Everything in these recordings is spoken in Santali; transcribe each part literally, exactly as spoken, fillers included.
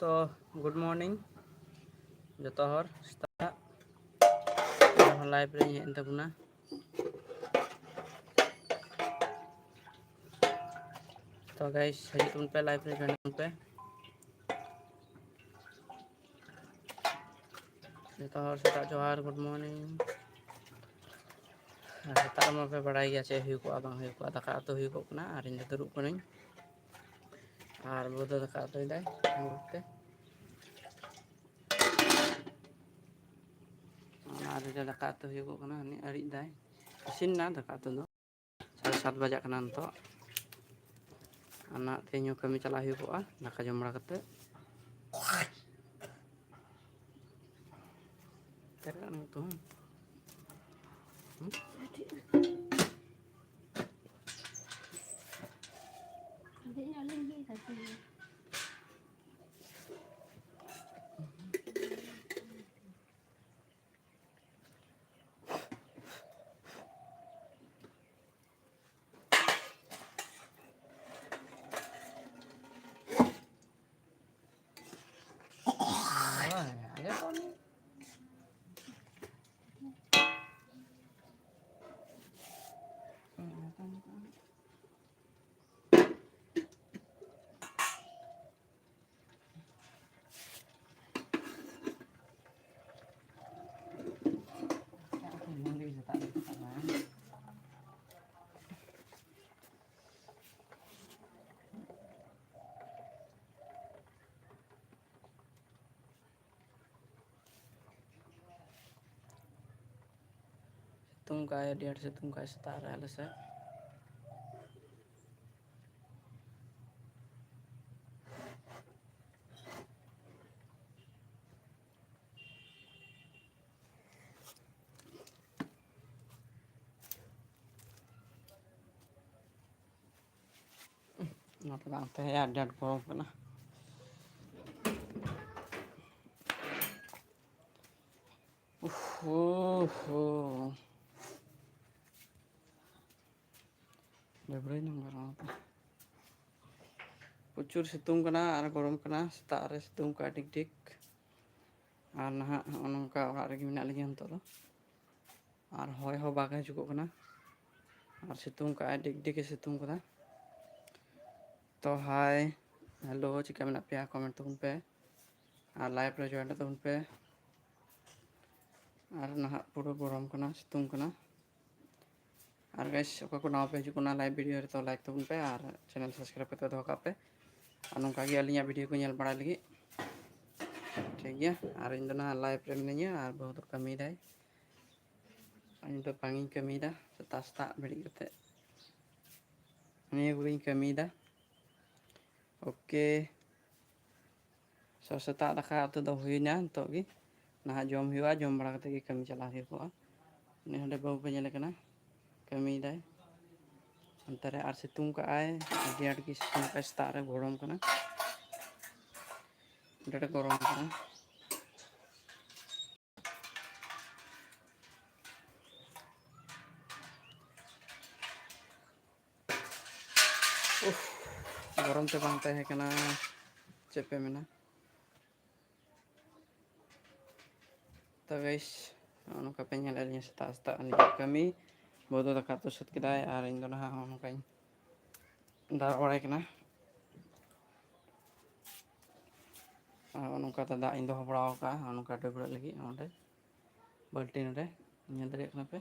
ᱛᱚ, good morning ᱡᱚᱛᱚ ᱦᱚᱲ, ᱥᱮᱛᱟᱜ ᱟᱨᱦᱚᱸ live ᱨᱮᱧ ᱦᱮᱡ ᱮᱱ ᱛᱟᱵᱚᱱᱟ᱾ ᱛᱚ guys, ᱦᱤᱡᱩᱜ ᱛᱟᱵᱚᱱ ᱯᱮ, live ᱨᱮ join ᱯᱮ᱾ ᱡᱚᱛᱚ ᱦᱚᱲ ᱥᱮᱛᱟᱜ ᱡᱚᱦᱟᱨ, good morning᱾ ᱟᱨ ᱥᱮᱛᱟᱜ ᱨᱮᱢᱟ ᱯᱮ ᱵᱟᱲᱟᱭ ᱜᱮᱭᱟ ᱪᱮᱫ ᱦᱩᱭᱩᱜᱚᱜᱼᱟ ᱵᱟᱝ ᱦᱩᱭᱩᱜᱚᱜᱼᱟ, ᱫᱟᱠᱟ ᱩᱛᱩ ᱦᱩᱭᱩᱜᱚᱜ ᱠᱟᱱᱟ ᱟᱨ ᱤᱧ ᱫᱚ ᱫᱩᱲᱩᱵ ᱠᱟᱹᱱᱟᱹᱧ᱾ ᱟᱨ ᱵᱟᱹᱵᱩ ᱫᱚ ᱫᱟᱠᱟ ᱩᱛᱩᱭᱮᱫᱟᱭ ᱟᱸᱜᱩᱨ ᱛᱮ᱾ ᱚᱱᱟ ᱨᱮᱜᱮ ᱫᱟᱠᱟ ᱩᱛᱩ ᱦᱩᱭᱩᱜᱚᱜ ᱠᱟᱱᱟ, ᱩᱱᱤ ᱟᱹᱲᱤᱡ ᱫᱟᱭ᱾ ᱤᱥᱤᱱ ᱱᱟ ᱫᱟᱠᱟ ᱩᱛᱩ ᱫᱚ᱾ ᱥᱟᱲᱮ ᱥᱟᱛ ᱵᱟᱡᱟᱜ ᱠᱟᱱᱟ ᱱᱤᱛᱚᱜ᱾ ᱟᱨ ᱱᱟᱦᱟᱜ ᱛᱮᱦᱮᱧ ᱦᱚᱸ ᱠᱟᱹᱢᱤ ᱪᱟᱞᱟᱜ ᱦᱩᱭᱩᱜᱚᱜᱼᱟ, ᱫᱟᱠᱟ ᱡᱚᱢ ᱵᱟᱲᱟ ᱠᱟᱛᱮ᱾ ᱪᱟᱞᱟᱜ ᱠᱟᱱᱟ ᱛᱚ᱾ ᱦᱩᱸ? ᱥᱤᱛᱩᱝ ᱠᱟᱜᱼᱟᱭ, ᱟᱹᱰᱤ ᱟᱸᱴ ᱥᱤᱛᱩᱝ ᱠᱟᱜᱼᱟᱭ ᱥᱮᱛᱟᱜ ᱨᱮ ᱟᱞᱮ ᱥᱮᱫ᱾ ᱚᱱᱟᱛᱮ ᱵᱟᱝ ᱛᱟᱦᱮᱸᱭᱟ, ᱟᱹᱰᱤ ᱟᱸᱴ ᱜᱚᱨᱚᱢ ᱠᱟᱱᱟ᱾ ᱩᱯᱷ, ᱩᱯᱷ, ᱩᱯᱷ᱾ ᱰᱟᱹᱵᱽᱨᱟᱹᱭ ᱱᱟᱢ ᱜᱚᱨᱚᱢ ᱛᱮ᱾ ᱯᱨᱚᱪᱩᱨ ᱥᱤᱛᱩᱝ ᱠᱟᱱᱟ ᱟᱨ ᱜᱚᱨᱚᱢ ᱠᱟᱱᱟ᱾ ᱥᱮᱛᱟᱜ ᱨᱮ ᱥᱤᱛᱩᱝ ᱠᱟᱜᱼᱟ ᱰᱤᱜᱽ ᱰᱤᱜᱽ᱾ ᱟᱨ ᱱᱟᱦᱟᱜ ᱦᱚᱸᱜᱼᱚ ᱱᱚᱝᱠᱟ ᱚᱲᱟᱜ ᱨᱮᱜᱮ ᱢᱮᱱᱟᱜ ᱞᱤᱧᱟ ᱱᱤᱛᱚᱜ ᱫᱚ᱾ ᱟᱨ ᱦᱚᱭ ᱦᱚᱸ ᱵᱟᱝ ᱦᱤᱡᱩᱜᱚᱜ ᱠᱟᱱᱟ᱾ ᱟᱨ ᱥᱤᱛᱩᱝ ᱠᱟᱜᱼᱟᱭ, ᱰᱤᱜᱽ ᱰᱤᱜᱽ ᱮ ᱥᱤᱛᱩᱝ ᱠᱟᱫᱟ᱾ ᱛᱚ ᱦᱟᱭ, ᱦᱮᱞᱳ, ᱪᱮᱠᱟ ᱢᱮᱱᱟᱜ ᱯᱮᱭᱟ? ᱠᱚᱢᱮᱱᱴ ᱛᱟᱵᱚᱱ ᱯᱮ᱾ ᱟᱨ ᱞᱟᱭᱤᱵᱷ ᱨᱮ ᱡᱚᱭᱮᱱ ᱛᱟᱵᱚᱱ ᱯᱮ᱾ ᱟᱨ ᱱᱟᱦᱟᱜ ᱯᱩᱨᱟᱹ ᱜᱚᱨᱚᱢ ᱠᱟᱱᱟ, ᱥᱤᱛᱩᱝ ᱠᱟᱱᱟ᱾ ᱟᱨ ᱜᱟᱭᱥ, ᱚᱠᱟ ᱠᱚ ᱱᱟᱣᱟ ᱯᱮ ᱦᱤᱡᱩᱜ ᱠᱟᱱᱟ ᱞᱟᱭᱤᱵᱷ ᱵᱷᱤᱰᱤᱭᱳ ᱨᱮ, ᱛᱚ ᱞᱟᱭᱤᱠ ᱛᱟᱵᱚᱱ ᱯᱮ ᱟᱨ ᱪᱮᱱᱮᱞ ᱥᱟᱵᱥᱠᱨᱟᱭᱤᱵ ᱠᱟᱛᱮ ᱫᱚᱦᱚ ᱠᱟᱜ ᱯᱮ᱾ ᱟᱨ ᱱᱚᱝᱠᱟ ᱜᱮ ᱟᱹᱞᱤᱧᱟᱜ ᱵᱷᱤᱰᱤᱭᱳ ᱠᱚ ᱧᱮᱞ ᱵᱟᱲᱟᱭ ᱞᱟᱹᱜᱤᱫ᱾ ᱴᱷᱤᱠ ᱜᱮᱭᱟ, ᱟᱨ ᱤᱧ ᱫᱚ ᱱᱟᱦᱟᱜ ᱞᱟᱭᱤᱵᱷ ᱨᱮ ᱢᱤᱱᱟᱹᱧᱟ ᱟᱨ ᱵᱟᱹᱦᱩ ᱫᱚ ᱠᱟᱹᱢᱤᱭᱮᱫᱟᱭ᱾ ᱤᱧ ᱫᱚ ᱵᱟᱝ ᱤᱧ ᱠᱟᱹᱢᱤᱭᱮᱫᱟ, ᱥᱮᱛᱟᱜ ᱥᱮᱛᱟᱜ ᱵᱮᱨᱮᱫ ᱠᱟᱛᱮ ᱱᱤᱭᱟᱹ ᱠᱚᱜᱮᱧ ᱠᱟᱹᱢᱤᱭᱮᱫᱟ᱾ ᱳᱠᱮ, ᱥᱚ ᱥᱮᱛᱟᱜ ᱫᱟᱠᱟ ᱩᱛᱩ ᱫᱚ ᱦᱩᱭᱱᱟ ᱱᱤᱛᱚᱜ ᱜᱮ᱾ ᱱᱟᱦᱟᱜ ᱡᱚᱢ ᱦᱩᱭᱩᱜᱼᱟ, ᱡᱚᱢ ᱵᱟᱲᱟ ᱠᱟᱛᱮ ᱜᱮ ᱠᱟᱹᱢᱤ ᱪᱟᱞᱟᱜ ᱦᱩᱭᱩᱜᱼᱟ᱾ ᱩᱱᱤ ᱦᱚᱸ ᱚᱸᱰᱮ ᱵᱟᱹᱦᱩ ᱯᱮ ᱧᱮᱞᱮ ᱠᱟᱱᱟ, ᱠᱟᱹᱢᱤᱭᱮᱫᱟᱭ᱾ ᱚᱱᱛᱮ ᱨᱮ ᱟᱨ ᱥᱤᱛᱩᱝ ᱠᱟᱜᱼᱟᱭ, ᱟᱹᱰᱤ ᱟᱸᱴ ᱜᱮ ᱥᱤᱛᱩᱝ ᱠᱟᱜᱼᱟᱭ ᱥᱮᱛᱟᱜ ᱨᱮ, ᱜᱚᱨᱚᱢ ᱠᱟᱱᱟ, ᱟᱹᱰᱤ ᱟᱸᱴ ᱜᱚᱨᱚᱢ ᱠᱟᱱᱟ᱾ ᱩᱯᱷ, ᱜᱚᱨᱚᱢ ᱛᱮ ᱵᱟᱝ ᱛᱟᱦᱮᱸ ᱠᱟᱱᱟ, ᱪᱮᱫ ᱯᱮ ᱢᱮᱱᱟ᱾ ᱛᱚ ᱜᱟᱭᱥ, ᱱᱚᱜᱼᱚ ᱱᱚᱝᱠᱟ ᱯᱮ ᱧᱮᱞᱮᱫ ᱞᱤᱧᱟ ᱥᱮᱛᱟᱜ ᱥᱮᱛᱟᱜ ᱱᱤᱡᱮᱨ ᱠᱟᱹᱢᱤ᱾ ᱵᱟᱹᱦᱩ ᱫᱚ ᱫᱟᱠᱟ ᱩᱛᱩ ᱥᱟᱹᱛ ᱠᱮᱫᱟᱭ ᱟᱨ ᱤᱧ ᱫᱚ ᱱᱟᱦᱟᱜ ᱱᱚᱜᱼᱚ ᱱᱚᱝᱠᱟᱧ ᱫᱟᱬᱟ ᱵᱟᱲᱟᱭ ᱠᱟᱱᱟ᱾ ᱟᱨ ᱱᱚᱜᱼᱚ ᱱᱚᱝᱠᱟ ᱛᱮ ᱫᱟᱜ ᱤᱧ ᱫᱚᱦᱚ ᱵᱟᱲᱟ ᱟᱠᱟᱫᱼᱟ, ᱱᱚᱜᱼᱚ ᱱᱚᱝᱠᱟ ᱰᱟᱹᱵᱽᱨᱟᱹᱜ ᱞᱟᱹᱜᱤᱫ ᱚᱸᱰᱮ ᱵᱟᱹᱞᱴᱤᱱ ᱨᱮ, ᱧᱮᱞ ᱫᱟᱲᱮᱭᱟᱜ ᱠᱟᱱᱟ ᱯᱮ᱾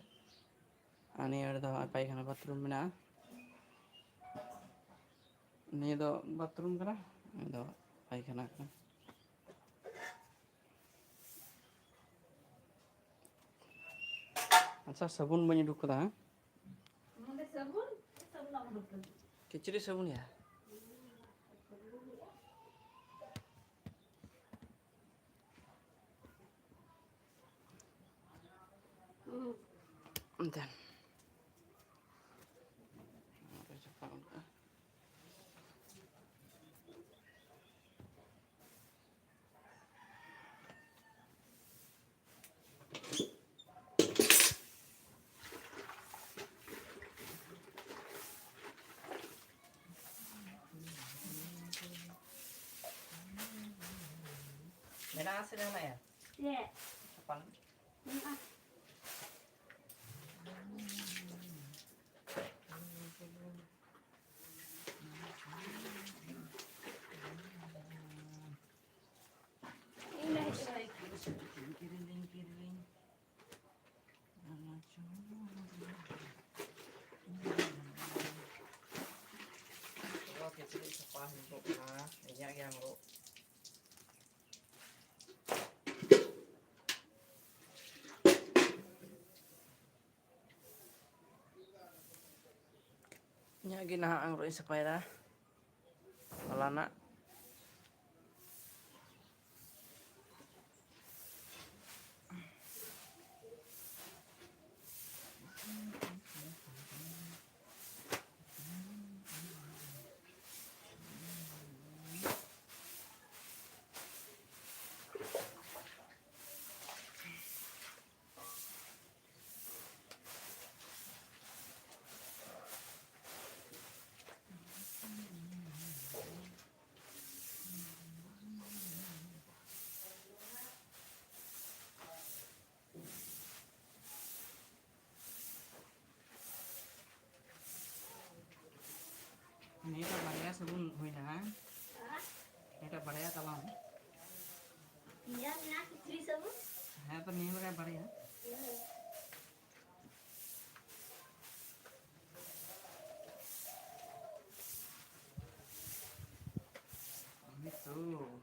ᱟᱨ ᱱᱤᱭᱟᱹ ᱟᱲᱮ ᱫᱚ ᱯᱟᱭᱠᱷᱟᱱᱟ ᱵᱟᱛᱷᱨᱩᱢ ᱢᱮᱱᱟᱜᱼᱟ᱾ ᱱᱤᱭᱟᱹ ᱫᱚ ᱵᱟᱛᱷᱨᱩᱢ ᱠᱟᱱᱟ, ᱱᱤᱭᱟᱹ ᱫᱚ ᱯᱟᱭᱠᱷᱟᱱᱟ ᱠᱟᱱᱟ᱾ ᱟᱪᱪᱷᱟ, ᱥᱟᱵᱚᱱ ᱵᱟᱹᱧ ᱩᱰᱩᱠ ᱠᱟᱫᱟ, ᱦᱮᱸ? ᱱᱚᱰᱮ ᱥᱟᱵᱚᱱ? ᱥᱟᱵᱚᱱ ᱵᱟᱢ ᱩᱰᱩᱠ ᱠᱟᱫᱟ? ᱠᱤᱪᱨᱤᱡ ᱥᱟᱵᱚᱱ ᱭᱟ? ᱦᱩᱸ᱾ ᱮᱱᱛᱮ᱾ ᱢᱮᱱᱟᱜᱼᱟ ᱥᱮ ᱡᱟᱦᱟᱱᱟᱜ ᱭᱟ? ᱪᱮᱫ? ᱥᱟᱯᱟᱞ᱾ ᱢᱮᱱᱟᱜᱼᱟ᱾ ᱤᱧ ᱞᱟᱹᱭ ᱦᱚᱪᱚ ᱠᱤᱨᱤᱧ, ᱠᱤᱨᱤᱧ, ᱠᱤᱨᱤᱧ᱾ ᱱᱚᱣᱟ ᱠᱤᱪᱨᱤᱡ ᱥᱟᱯᱷᱟ ᱦᱩᱭᱩᱜᱚᱜ ᱠᱟᱱᱟ, ᱤᱧᱟᱹᱜ ᱜᱮ ᱟᱝᱨᱚᱵ᱾ ᱤᱧᱟᱹᱜ ᱜᱮ ᱱᱟᱦᱟᱜ ᱟᱝᱨᱚᱵ ᱤᱧ ᱥᱟᱯᱷᱟᱭᱮᱫᱟ, ᱦᱚᱞᱟᱱᱟᱜ᱾ ᱱᱤᱭᱟᱹᱴᱟᱜ ᱵᱟᱨᱭᱟ ᱥᱟᱵᱚᱱ ᱦᱩᱭᱱᱟ, ᱦᱮᱸ? ᱱᱤᱭᱟᱹᱴᱟᱜ ᱵᱟᱨᱭᱟ ᱛᱟᱞᱟᱝ᱾ ᱱᱤᱭᱟᱹ ᱢᱮᱱᱟᱜᱼᱟ ᱠᱤᱪᱨᱤᱡ ᱥᱟᱵᱚᱱ? ᱦᱮᱸ, ᱛᱚ ᱱᱤᱭᱟᱹ ᱞᱟᱜᱟᱭ ᱵᱟᱨᱭᱟ᱾ ᱦᱮᱸ᱾ ᱱᱤᱛᱚᱜ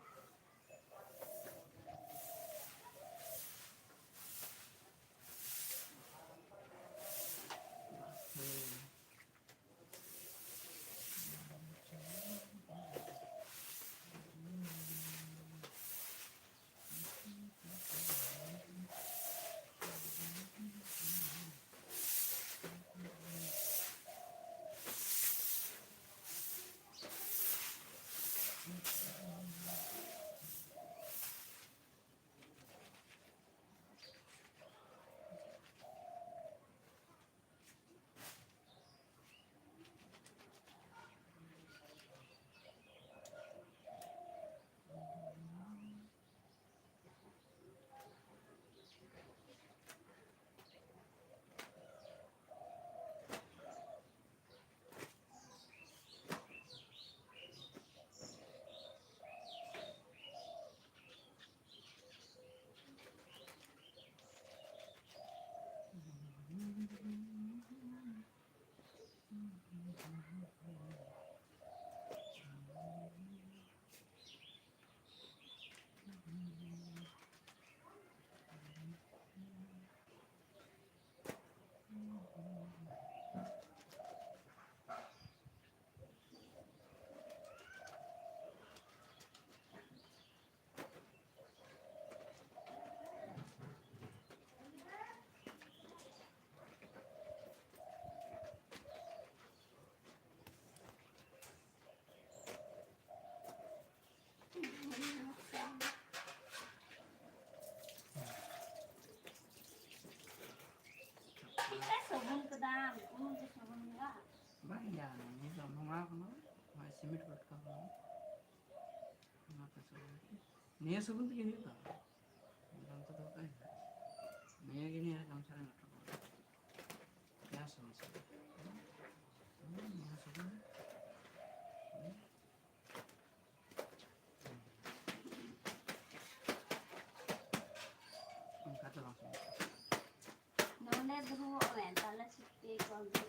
ᱠᱟᱱᱟ, ᱱᱚᱣᱟ ᱥᱤᱢᱮᱱᱴ ᱠᱚ ᱟᱴᱠᱟᱣ ᱠᱟᱱᱟ᱾ ᱚᱱᱟ ᱠᱚ ᱥᱟᱵᱚᱱ, ᱱᱤᱭᱟᱹ ᱥᱟᱵᱚᱱ ᱛᱮᱜᱮ ᱦᱩᱭᱩᱜᱼᱟ᱾ ᱜᱟᱢᱪᱷᱟ ᱫᱚ ᱵᱟᱠᱷᱟᱡ ᱱᱤᱭᱟᱹ ᱜᱮ, ᱱᱤᱭᱟᱹ ᱜᱟᱢᱪᱷᱟ ᱨᱮ ᱞᱚᱴᱚᱢ ᱠᱟᱱᱟ᱾ ᱱᱤᱭᱟᱹ ᱥᱟᱵᱚᱱ ᱥᱟᱵᱚᱱ᱾ ᱦᱩᱸ, ᱱᱤᱭᱟᱹ ᱥᱟᱵᱚᱱ᱾ ᱦᱩᱸ᱾ ᱚᱱᱠᱟ ᱫᱚ ᱵᱟᱝ ᱥᱟᱵᱚᱱ᱾ ᱱᱚᱰᱮ ᱫᱩᱲᱩᱵᱚᱜ ᱢᱮ, ᱛᱟᱦᱞᱮ ᱪᱷᱩᱴᱤ ᱠᱚ ᱟᱹᱜᱩ᱾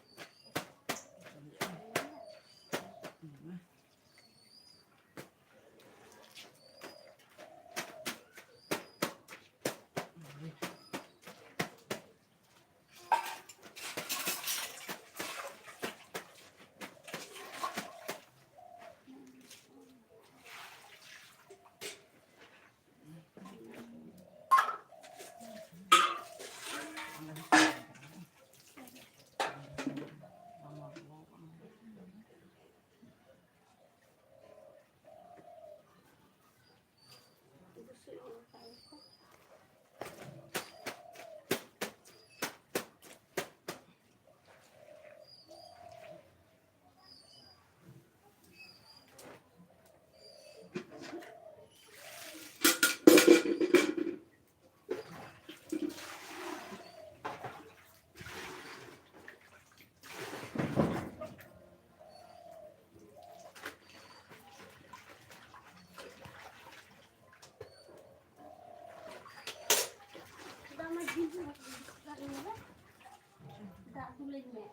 ᱫᱟᱜ ᱫᱩᱞᱟᱹᱧ ᱢᱮ᱾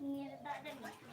ᱱᱤᱭᱟᱹ ᱨᱮ ᱫᱟᱜ ᱫᱮᱱ ᱵᱟᱹᱴᱤ᱾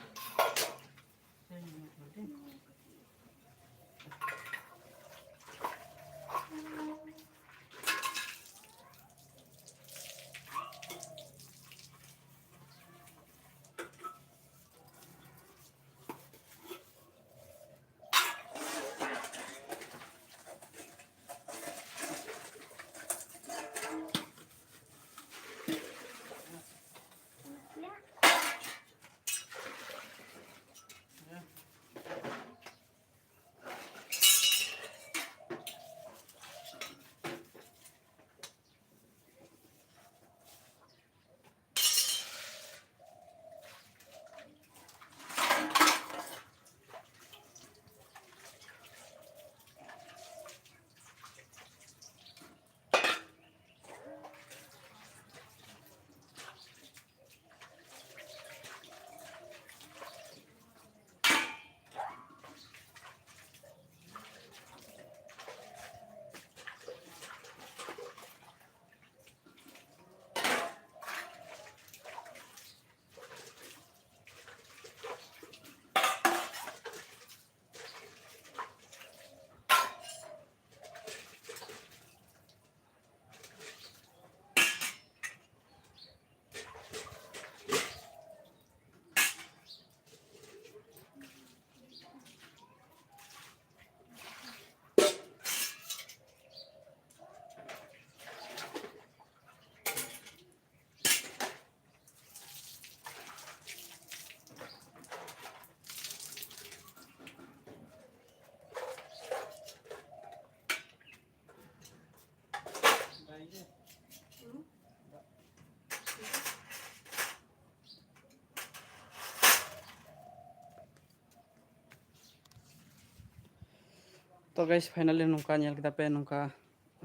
ᱛᱚ ᱜᱟᱭᱤᱥ, ᱯᱷᱟᱭᱱᱟᱞᱤ ᱱᱚᱝᱠᱟ ᱧᱮᱞ ᱠᱮᱫᱟ ᱯᱮ, ᱱᱚᱝᱠᱟ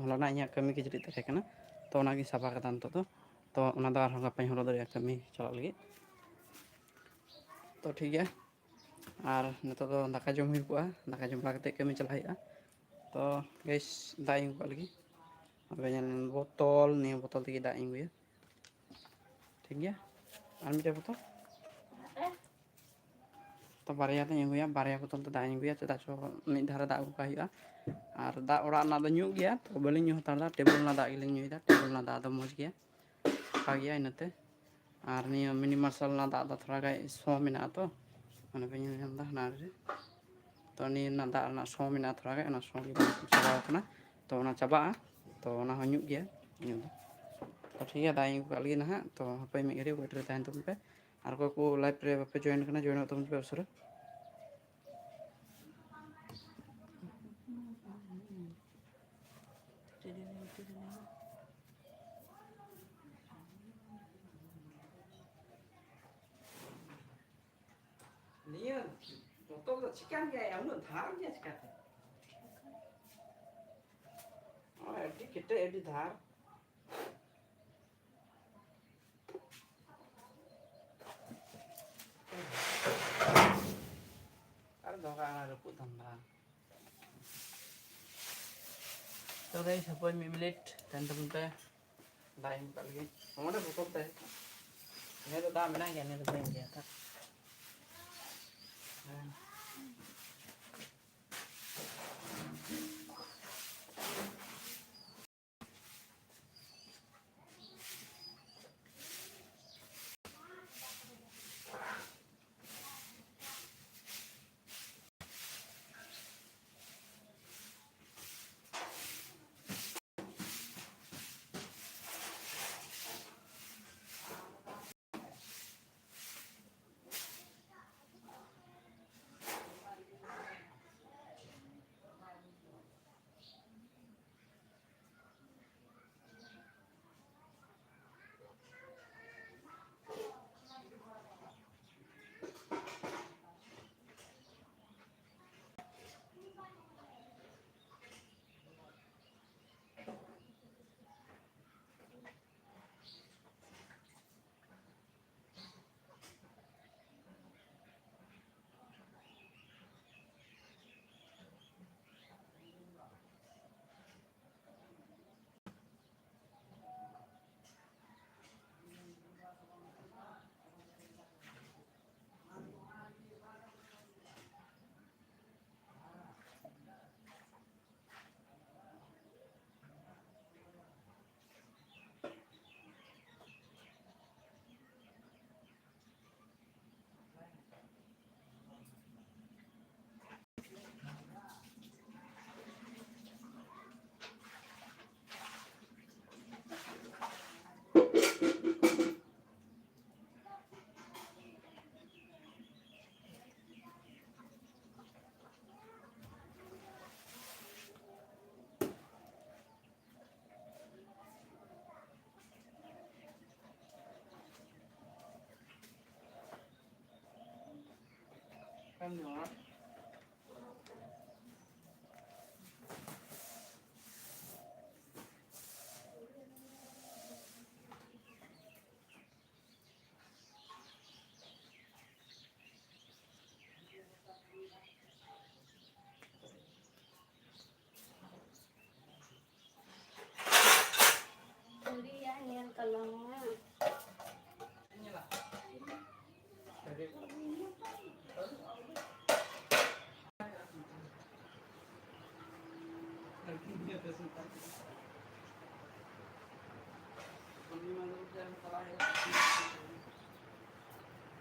ᱦᱚᱞᱟᱱᱟᱜ ᱤᱧᱟᱹᱜ ᱠᱟᱹᱢᱤ ᱠᱤᱪᱨᱤᱡ ᱛᱟᱦᱮᱸ ᱠᱟᱱᱟ, ᱛᱚ ᱚᱱᱟᱜᱤᱧ ᱥᱟᱯᱷᱟ ᱠᱟᱫᱟ ᱱᱤᱛᱚᱜ ᱫᱚ᱾ ᱛᱚ ᱚᱱᱟ ᱫᱚ ᱟᱨᱦᱚᱸ ᱜᱟᱯᱟᱧ ᱦᱚᱨᱚᱜ ᱫᱟᱲᱮᱭᱟᱜᱼᱟ ᱠᱟᱹᱢᱤ ᱪᱟᱞᱟᱜ ᱞᱟᱹᱜᱤᱫ᱾ ᱛᱚ ᱴᱷᱤᱠ ᱜᱮᱭᱟ, ᱟᱨ ᱱᱤᱛᱚᱜ ᱫᱚ ᱫᱟᱠᱟ ᱡᱚᱢ ᱦᱩᱭ ᱠᱚᱜᱼᱟ, ᱫᱟᱠᱟ ᱡᱚᱢ ᱵᱟᱲᱟ ᱠᱟᱛᱮᱫ ᱠᱟᱹᱢᱤ ᱪᱟᱞᱟᱜ ᱦᱩᱭᱩᱜᱼᱟ᱾ ᱛᱚ ᱜᱟᱭᱤᱥ, ᱫᱟᱜ ᱤᱧ ᱟᱹᱜᱩ ᱠᱟᱜ ᱞᱟᱹᱜᱤᱫ᱾ ᱟᱯᱮ ᱧᱮᱞ ᱵᱳᱛᱚᱞ, ᱱᱤᱭᱟᱹ ᱵᱳᱛᱚᱞ ᱛᱮᱜᱮ ᱫᱟᱜ ᱤᱧ ᱟᱹᱜᱩᱭᱟ, ᱴᱷᱤᱠ ᱜᱮᱭᱟ᱾ ᱟᱨ ᱢᱤᱫᱴᱮᱡ ᱵᱳᱛᱚᱞ, ᱛᱚ ᱵᱟᱨᱭᱟ ᱛᱮᱧ ᱟᱹᱜᱩᱭᱟ, ᱵᱟᱨᱭᱟ ᱵᱳᱛᱚᱞ ᱛᱮ ᱫᱟᱜ ᱤᱧ ᱟᱹᱜᱩᱭᱟ, ᱪᱮᱫᱟᱜ ᱪᱚ ᱢᱤᱫ ᱫᱷᱟᱣ ᱨᱮ ᱫᱟᱜ ᱟᱹᱜᱩ ᱠᱟᱜ ᱦᱩᱭᱩᱜᱼᱟ᱾ ᱟᱨ ᱫᱟᱜ ᱚᱲᱟᱜ ᱨᱮᱱᱟᱜ ᱫᱚ ᱧᱩ ᱜᱮᱭᱟ, ᱛᱚ ᱵᱟᱹᱞᱤᱧ ᱧᱩ ᱦᱟᱛᱟᱲ ᱮᱫᱟ, ᱴᱮᱵᱤᱞ ᱨᱮᱱᱟᱜ ᱫᱟᱜ ᱜᱮᱞᱤᱧ ᱧᱩᱭᱮᱫᱟ, ᱴᱮᱵᱤᱞ ᱨᱮᱱᱟᱜ ᱫᱟᱜ ᱫᱚ ᱢᱚᱡᱽ ᱜᱮᱭᱟ, ᱥᱟᱯᱷᱟ ᱜᱮᱭᱟ ᱤᱱᱟᱹᱛᱮ᱾ ᱟᱨ ᱱᱤᱭᱟᱹ ᱢᱤᱱᱤ ᱢᱟᱨᱥᱟᱞ ᱨᱮᱱᱟᱜ ᱫᱟᱜ ᱫᱚ ᱛᱷᱚᱲᱟ ᱜᱟᱱ ᱥᱚ ᱢᱮᱱᱟᱜᱼᱟ, ᱛᱚ ᱚᱱᱟ ᱯᱮ ᱧᱮᱞ ᱧᱟᱢ ᱮᱫᱟ ᱦᱟᱱᱟ ᱨᱮ᱾ ᱛᱚ ᱱᱤᱭᱟᱹ ᱨᱮᱱᱟᱜ ᱫᱟᱜ ᱨᱮᱱᱟᱜ ᱥᱚ ᱢᱮᱱᱟᱜᱼᱟ ᱛᱷᱚᱲᱟ ᱜᱟᱱ, ᱚᱱᱟ ᱥᱚ ᱜᱮ ᱵᱟᱝ ᱪᱟᱵᱟᱣ ᱠᱟᱱᱟ, ᱛᱚ ᱚᱱᱟ ᱪᱟᱵᱟᱜᱼᱟ, ᱛᱚ ᱚᱱᱟ ᱦᱚᱸ ᱧᱩᱜ ᱜᱮᱭᱟ ᱧᱩ ᱫᱚ᱾ ᱛᱚ ᱴᱷᱤᱠ ᱜᱮᱭᱟ, ᱫᱟᱜ ᱤᱧ ᱟᱹᱜᱩ ᱠᱟᱜ ᱞᱟᱹᱜᱤᱫ ᱱᱟᱦᱟᱜ, ᱛᱚ ᱦᱟᱯᱮ ᱢᱤᱫ ᱜᱷᱟᱹᱲᱤᱡ ᱣᱮᱴ ᱨᱮ ᱛᱟᱦᱮᱱ ᱛᱟᱵᱚᱱ ᱯᱮ᱾ ᱟᱨ ᱚᱠᱚᱭ ᱠᱚ ᱞᱟᱭᱤᱵᱷ ᱨᱮ ᱵᱟᱯᱮ ᱡᱚᱭᱮᱱ ᱠᱟᱱᱟ, ᱡᱚᱭᱮᱱᱚᱜ ᱛᱟᱵᱚᱱ ᱯᱮ ᱩᱥᱟᱹᱨᱟ᱾ ᱱᱤᱭᱟᱹ ᱵᱚᱛᱚᱞ ᱫᱚ ᱪᱤᱠᱟᱹᱱ ᱜᱮᱭᱟ? ᱩᱱᱟᱹᱜ ᱫᱷᱟᱨ ᱜᱮᱭᱟ ᱪᱤᱠᱟᱹᱛᱮ? ᱱᱚᱜᱼᱚᱭ ᱟᱹᱰᱤ ᱠᱮᱴᱮᱡ, ᱟᱹᱰᱤ ᱫᱷᱟᱨ᱾ ᱟᱨ ᱫᱚᱦᱲᱟ ᱚᱱᱟ ᱨᱟᱹᱯᱩᱫ ᱫᱷᱟᱱᱫᱟ᱾ ᱛᱚ ᱜᱟᱭᱤᱥ, ᱦᱟᱯᱳᱭ ᱢᱤᱫ ᱢᱤᱱᱤᱴ ᱛᱟᱭᱚᱢ ᱛᱮᱵᱚᱱ ᱯᱮ᱾ ᱫᱟᱜ ᱤᱧ ᱠᱟᱜ ᱞᱟᱹᱜᱤᱫ᱾ ᱱᱚᱰᱮ ᱵᱚᱛᱚᱞ ᱛᱮ᱾ ᱱᱤᱭᱟᱹ ᱫᱚ ᱫᱟᱜ ᱢᱮᱱᱟᱜ ᱜᱮᱭᱟ, ᱱᱤᱭᱟᱹ ᱫᱚ ᱵᱟᱹᱧ ᱤᱫᱤᱭᱟ ᱛᱚ᱾ ᱦᱮᱸ᱾ ᱥᱟᱹᱨᱤᱭᱟᱜ ᱧᱮᱞ ᱛᱟᱞᱟᱝ ᱢᱮ᱾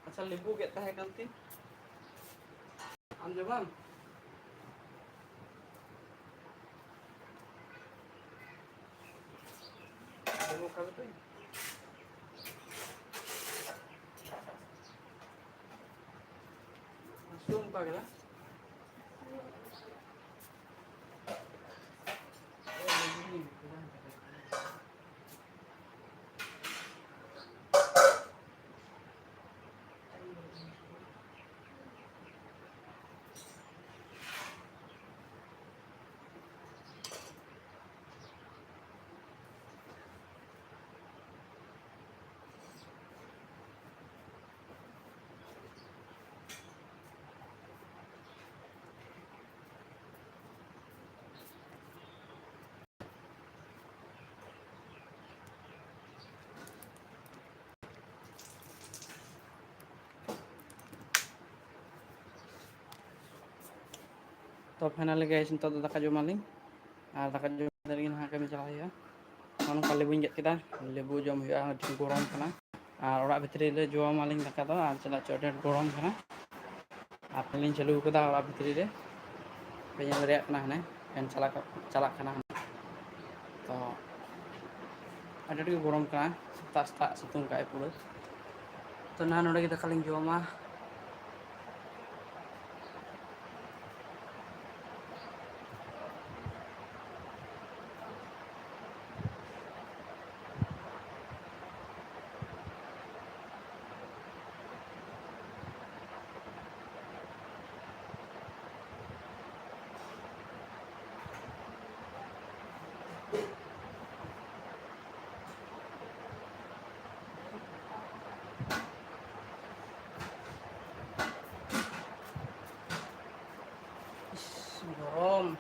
ᱟᱪᱪᱷᱟ, ᱞᱮᱵᱩ ᱜᱮᱫ ᱛᱟᱦᱮᱸ ᱠᱟᱱ ᱛᱤᱧ᱾ ᱟᱢ ᱡᱚᱢᱟᱢ? ᱞᱮᱵᱩ ᱠᱷᱟᱵᱮ ᱛᱩᱭ? ᱢᱟᱥᱨᱩᱢ ᱯᱟᱜᱽᱞᱟ᱾ ᱛᱚ finally guys, ᱱᱤᱛᱚᱜ ᱫᱚ ᱫᱟᱠᱟ ᱡᱚᱢᱟᱞᱤᱧ᱾ ᱟᱨ ᱫᱟᱠᱟ ᱡᱚᱢ ᱠᱟᱛᱮ ᱜᱮ ᱱᱟᱦᱟᱜ ᱠᱟᱹᱢᱤ ᱪᱟᱞᱟᱜ ᱦᱩᱭᱩᱜᱼᱟ᱾ ᱱᱚᱜᱼᱚ ᱱᱚᱝᱠᱟ ᱞᱮᱵᱩᱧ ᱜᱮᱫ ᱠᱮᱫᱟ, ᱞᱮᱵᱩ ᱡᱚᱢ ᱦᱩᱭᱩᱜᱼᱟ, ᱟᱹᱰᱤ ᱜᱚᱨᱚᱢ ᱠᱟᱱᱟ᱾ ᱟᱨ ᱚᱲᱟᱜ ᱵᱷᱤᱛᱨᱤ ᱨᱮ ᱡᱚᱢᱟᱞᱤᱧ ᱫᱟᱠᱟ ᱫᱚ, ᱟᱨ ᱪᱮᱫᱟᱜ ᱪᱚ ᱟᱹᱰᱤ ᱟᱸᱴ ᱜᱚᱨᱚᱢ ᱠᱟᱱᱟ᱾ ᱟᱨ fan ᱞᱤᱧ ᱪᱟᱹᱞᱩ ᱠᱟᱫᱟ ᱚᱲᱟᱜ ᱵᱷᱤᱛᱨᱤ ᱨᱮ, ᱯᱮ ᱧᱮᱞ ᱫᱟᱲᱮᱭᱟᱜ ᱠᱟᱱᱟ, ᱦᱟᱱᱮ fan ᱪᱟᱞᱟᱜ ᱠᱟ-, ᱪᱟᱞᱟᱜ ᱠᱟᱱᱟ᱾ ᱛᱚ ᱟᱹᱰᱤ ᱟᱸᱴ ᱜᱮ ᱜᱚᱨᱚᱢ ᱠᱟᱱᱟ, ᱥᱮᱛᱟᱜ ᱥᱮᱛᱟᱜ ᱥᱤᱛᱩᱝ ᱠᱟᱜᱼᱟᱭ ᱯᱩᱨᱟᱹ᱾ ᱛᱚ ᱱᱟᱦᱟᱜ ᱱᱚᱰᱮ ᱜᱮ ᱫᱟᱠᱟ ᱞᱤᱧ ᱡᱚᱢᱟ᱾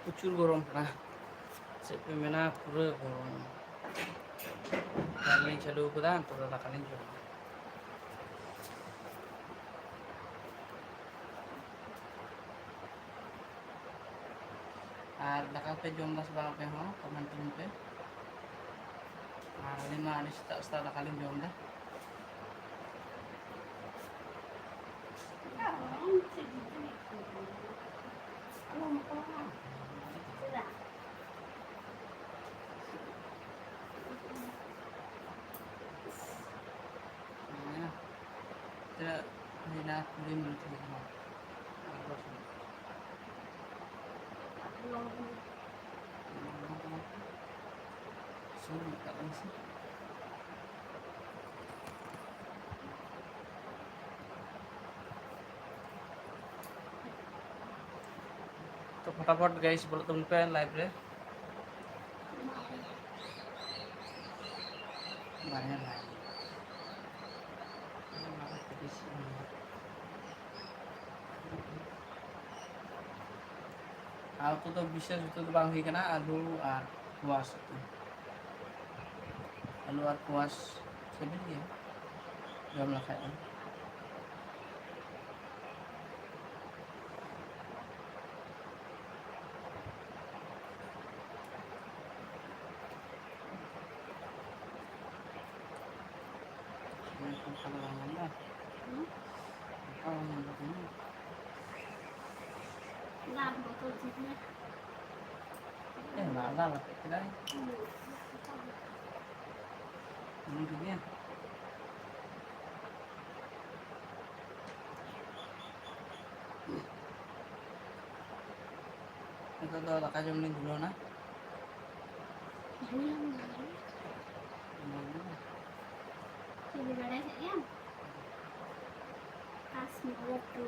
ᱯᱨᱚᱪᱩᱨ ᱜᱚᱨᱚᱢ ᱠᱟᱱᱟ, ᱪᱮᱫ ᱯᱮ ᱢᱮᱱᱟ, ᱯᱩᱨᱟᱹ ᱜᱚᱨᱚᱢ᱾ ᱯᱷᱮᱱ ᱞᱤᱧ ᱪᱟᱹᱞᱩ ᱟᱠᱟᱫᱟ, ᱱᱤᱛᱚᱜ ᱫᱚ ᱫᱟᱠᱟ ᱞᱤᱧ ᱡᱚᱢᱟ᱾ ᱟᱨ ᱫᱟᱠᱟ ᱯᱮ ᱡᱚᱢ ᱫᱟ ᱥᱮ ᱵᱟᱝ ᱟᱯᱮ ᱦᱚᱸ? ᱠᱚᱢᱮᱱᱴ ᱛᱟᱵᱚᱱ ᱯᱮ᱾ ᱟᱨ ᱟᱹᱞᱤᱧ ᱢᱟ ᱟᱹᱰᱤ ᱥᱮᱛᱟᱜ ᱥᱮᱛᱟᱜ ᱫᱟᱠᱟ ᱞᱤᱧ ᱡᱚᱢ ᱮᱫᱟ᱾ ᱛᱤᱱᱟᱹᱜ ᱦᱩᱭᱱᱟ? ᱠᱩᱲᱤ ᱢᱤᱱᱤᱴ ᱦᱩᱭ ᱠᱟᱱᱟ᱾ ᱟᱨ ᱫᱚᱥ ᱢᱤᱱᱤᱴ᱾ ᱥᱩᱨ ᱢᱮ, ᱠᱟᱜ ᱢᱮ ᱥᱮ᱾ ᱛᱚ, ᱯᱷᱚᱴᱟᱯᱷᱚᱴ ᱜᱟᱭᱤᱥ ᱵᱚᱞᱚᱜ ᱛᱟᱵᱚᱱ ᱯᱮ ᱞᱟᱭᱤᱵᱷ ᱨᱮ᱾ ᱵᱟᱨᱭᱟ ᱞᱟᱭᱤᱵᱷ᱾ ᱟᱨ ᱩᱛᱩ ᱫᱚ ᱵᱤᱥᱮᱥ ᱩᱛᱩ ᱫᱚ ᱵᱟᱝ ᱦᱩᱭ ᱠᱟᱱᱟ, ᱟᱹᱞᱩ ᱟᱨ ᱛᱚᱣᱟ ᱥᱩᱫᱷᱩ᱾ ᱟᱹᱞᱩ ᱟᱨ ᱛᱚᱣᱟ ᱥᱤᱵᱤᱞ ᱜᱮᱭᱟ ᱡᱚᱢ ᱞᱮᱠᱷᱟᱡ ᱫᱚ᱾ ᱚᱱᱠᱟ ᱫᱚ ᱵᱟᱝ ᱧᱟᱢ ᱮᱫᱟ᱾ ᱦᱩᱸ? ᱚᱱᱠᱟ ᱵᱟᱝ ᱧᱟᱢ ᱮᱫᱟ᱾ ᱫᱟᱜ ᱵᱚᱛᱚᱞ ᱡᱷᱤᱡ ᱢᱮ᱾ ᱮ, ᱢᱟ, ᱫᱟᱜ ᱞᱟᱯᱮ ᱠᱮᱫᱟᱭ᱾ ᱦᱩᱸ᱾ ᱦᱩᱸ, ᱴᱷᱤᱠ ᱜᱮᱭᱟ᱾ ᱱᱤᱛᱚᱜ ᱫᱚ ᱫᱟᱠᱟ ᱡᱚᱢ ᱞᱤᱧ ᱫᱷᱩᱨᱟᱹᱣ ᱮᱱᱟ᱾ ᱦᱩᱸ᱾ ᱦᱩᱸ᱾ ᱠᱤᱫᱩ ᱵᱟᱲᱟᱭ ᱠᱮᱫ ᱜᱮᱭᱟᱢ? ᱠᱟᱥᱢᱚᱨ ᱩᱛᱩ᱾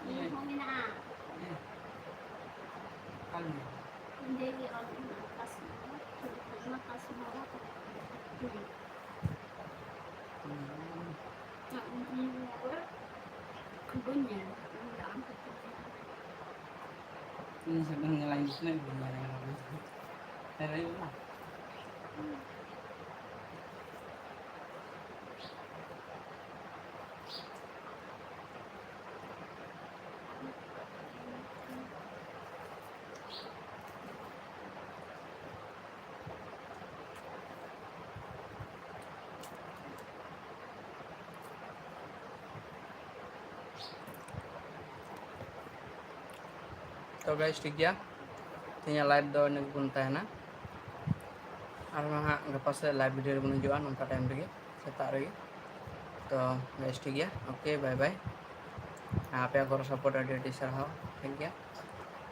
ᱱᱤᱭᱟᱹ ᱦᱚᱸ ᱢᱮᱱᱟᱜᱼᱟ᱾ ᱦᱩᱸ᱾ ᱚᱠᱟ ᱨᱮ ᱢᱮᱱᱟᱜᱼᱟ? ᱚᱸᱰᱮ ᱜᱮ ᱚᱞ ᱢᱮᱱᱟᱜᱼᱟ, ᱠᱟᱥᱢᱚᱨ᱾ ᱚᱱᱟ ᱠᱟᱥᱢᱚᱨ᱾ ᱦᱩᱸ᱾ ᱦᱩᱸ᱾ ᱵᱟᱹᱧ ᱧᱮᱞ ᱟᱠᱟᱫᱟ᱾ ᱤᱧ ᱥᱮᱫ ᱫᱚ ᱧᱮᱞᱟᱧ ᱛᱤᱱᱟᱹᱜ ᱜᱷᱟᱹᱲᱤᱡ ᱧᱮᱞ ᱧᱟᱢᱟ᱾ ᱦᱮᱸ, ᱦᱩᱭᱩᱜᱼᱟ᱾ ᱛᱚ guys, ᱴᱷᱤᱠ ᱜᱮᱭᱟ, ᱛᱮᱦᱮᱧᱟᱜ live ᱫᱚ ᱤᱱᱟᱹ ᱜᱮᱵᱚᱱ ᱛᱟᱦᱮᱱᱟ᱾ ᱟᱨᱦᱚᱸ ᱦᱟᱸᱜ ᱜᱟᱯᱟ ᱥᱮᱫ live video ᱨᱮᱵᱚᱱ ᱦᱤᱡᱩᱜᱼᱟ ᱱᱚᱝᱠᱟ time ᱨᱮᱜᱮ, ᱥᱮᱛᱟᱜ ᱨᱮᱜᱮ᱾ ᱛᱚ guys, ᱴᱷᱤᱠ ᱜᱮᱭᱟ, okay, bye bye᱾ ᱟᱯᱮᱭᱟᱜ ᱜᱚᱲᱚ support ᱟᱹᱰᱤ ᱟᱹᱰᱤ ᱥᱟᱨᱦᱟᱣ, ᱴᱷᱤᱠ ᱜᱮᱭᱟ᱾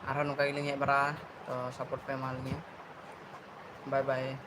ᱟᱨᱦᱚᱸ ᱱᱚᱝᱠᱟ ᱜᱮᱞᱤᱧ ᱦᱮᱡ ᱵᱟᱲᱟᱜᱼᱟ, ᱛᱚ support ᱯᱮ ᱮᱢᱟ ᱞᱤᱧᱟ᱾ Bye bye᱾